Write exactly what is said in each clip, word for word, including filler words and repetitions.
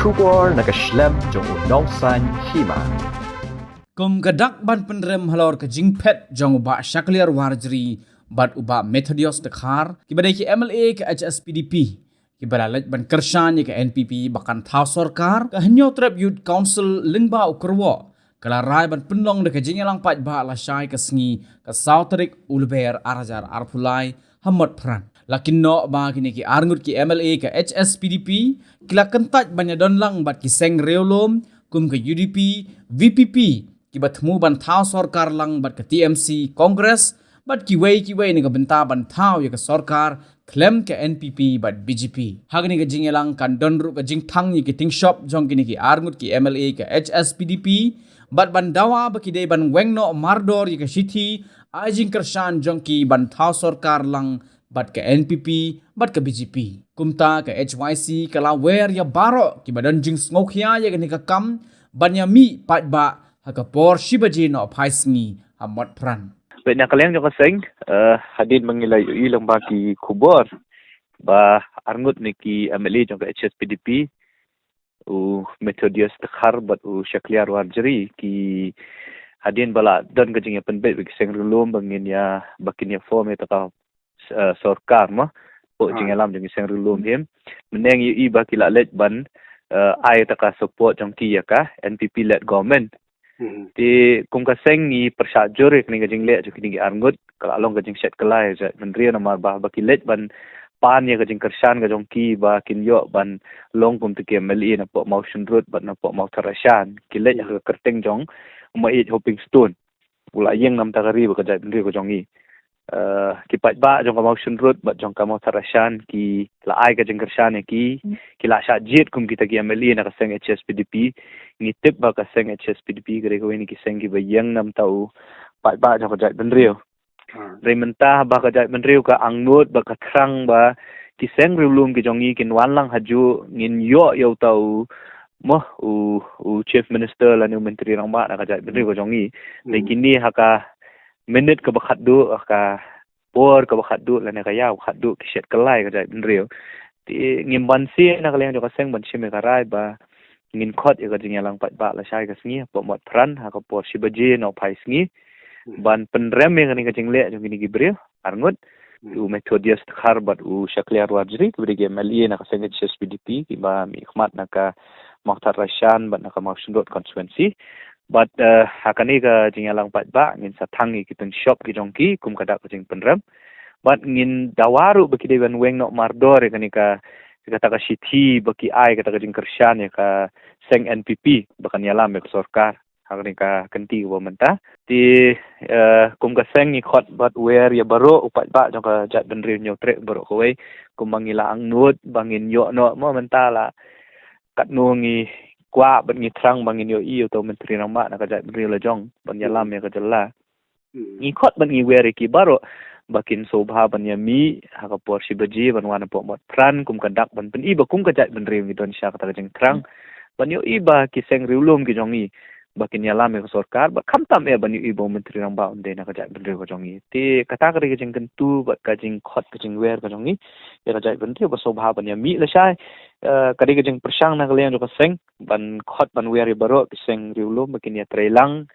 Khubor na ka shlem jong u Nongsaiñ Hima. Kum ka dak ban pynrem halor ka jingphet jong u Bah Shakliar Warjri bad u Bah Methodius Dkhar, kiba dei ki M L A ka H S P D P, kiba la leit ban kyrshan ïa ka N P P ba kan thaw sorkar, ka Hynñiewtrep Youth Council lyngba u Kyrwoh ka la rai ban pynlong da ka jingïalang paidbah lashai ka sngi ka saw tarik u Lber ar hajar arphew lai ha Motphran. La kynnoh ba kine ki arngut ki M L A ka H S P D P ki la kyntait ban ïadon lang bad ki seng riewlum kum ka U D P, V P P, kiba thmu ban thaw sorkar lang bad ka T M C, Congress, bad kiwei kiwei na ka bynta ban thaw ïa ka sorkar khlem ka N P P bad B J P. Ha kane ka jingïalang kan don ruh ka jingthang ïa ki tyngshop jong kine ki arngut ki M L A ka H S P D P bad ban dawa ba ki dei ban weng noh mardor ïa ka shithi ai jingkyrshan jong ki ban thaw sorkar lang bad ka N P P bad ka B J P. Kumta ka H Y C ka la wer ïa baroh kiba don jingsngewkhia ïa kane ka kam ban ïa mih paidbah ha ka por shi baje noh phai sngi ha Motphran. Peit na ka liang jong ka seng, eh, hadien ba ngi la ïohi lyngba ki khubor ba arngut na ki M L A jong ka H S P D P, u Methodius Dkhar bad u Shakliar Warjri, ki hadien ba la don ka jingïapynbeit bad ki seng riewlum ba ngin ïa, ba kin ïa form ïa kata ka, eh, sorkar mo, hapoh jingïalam jong ki seng riewlum hi. Mynne ngi ïohi ba ki la leit ban, eh, ai kata ka support jong ki ïa ka N P P led government. Te kum ka seng ngi pyrshah jur ïa kane ka jingleh jong kine ki arngut, ka la long ka jingshet kylla ïa ka jaitbynriew namar ba, ba ki leit ban pan ïa ka jingkyrshan ka jong ki ba kin ïoh ban long kum kita ki M L A napoh Mawshynrut bad napoh Mawthadraishan. Ki leit ha ka kyrteng jong u Maieit Hoping Stone. U la ïeng namar ka ri bad ka jaitbynriew ka jong ngi. Eh, ki paidbah jong ka Mawshynrut bad jong ka Mawthadraishan ki la ai ka jingkyrshan ïa ki, ki la shah jied kum kita ki M L A na ka seng H S P D P. Ngi tip ba ka seng H S P D P ka dei kawei na ki seng kiba ïeng namar u paidbah jong ka jaitbynriew. Hynrei mynta ba ka jaitbynriew ka angnud bad ka thrang ba ki seng riewlum ki jong ngi kin wan lang hajuh, ngin ïoh ïa uta u, mo, u, u Chief Minister lane u Myntri Rangbah na ka jaitbynriew ka jong ngi. Dei kine ha ka minit kaba khatduh, ha ka por kaba khatduh lane ka ïa kaba khatduh ki shet kylla ïa ka jaitbynriew. Te ngim banse na ka liang jong ka seng ban shim ïa ka rai ba ngin khot ïa ka jingïalang paidbah lashai ka sngi hapoh Motphran ha ka por shi baje noh phai sngi ban pynrem ïa kane ka jingleh jong kine ki briew arngut. U Methodius Dkhar bad u Shakliar Warjri, kiba dei ki M L A na ka seng H S P D P, kiba mihkhmat na ka Mawthadraishan bad na ka Mawshynrut constituency. Bad, eh, ha kane ka jingïalang paidbah ngin sa thang ïa ki tyngshop ki jong ki kum ka dak ka jingpynrem. Bad ngin dawa ruh ba ki dei ban weng noh mardor ïa kane ka, kata ka shithi ba ki ai, kata ka jingkyrshan ïa ka seng N P P ba kan ïalam ïa ka sorkar ha kane ka kynti kaba mynta. Te, eh, kum ka seng ngi khot bad wer ïa baroh u paidbah jong ka jaitbynriew Hynñiewtrep baroh kawei, kumba ngi la angnud ba ngin ïoh noh mo mynta la katno ngi kwah bad ngi thrang ba ngin ïohi ïa uta u Myntri Rangbah na ka jaitbynriew la jong ban ïalam ïa ka jylla. Ngi khot bad ngi wer ïa ki baroh ba kin sngewbha ban ïa mih ha ka por shi baje ban wan hapoh Motphran kum ka dak ban pyni ba kum ka jaitbynriew ngi don sha kata ka jingthrang ban ïohi ba ki seng riewlum ki jong ngi ba kin ïalam ïa ka sorkar bad khamtam eh ban ïohi ba u Myntri Rangbah un dei na ka jaitbynriew ka jong ngi. Te kata ka dei ka jingkyntu bad ka jingkhot ka jingwer ka jong ngi ïa ka jaitbynriew ba sngewbha ban ïa mih lashai. Eh, ka dei ka jingpyrshang na ka liang jong ka seng ban khot ban wer ïa baroh ki seng riewlum ba kin ïa trei lang.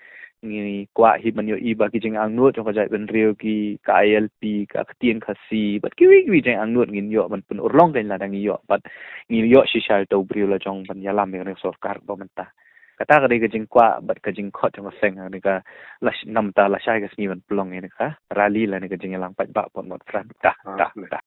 Ngi kwah hi ban ïohi ba ki jingangnud jong ka jaitbynriew, ki ka I L P, ka ktien Khasi bad kiwei kiwei jingangnud ngin ïoh ban pynurlong kein lada ngi ïoh bad ngi ïoh shisha uta u briew la jong ban ïalam ïa kane ka sorkar ba mynta. Kata ka dei ka jingkwah bad ka jingkhot jong ka seng ha kane ka lash-, namar lashai ka sngi ban pynlong ïa kane ka rally lane ka jingïalang paidbah hapoh Motphran. Dah, dah, dah.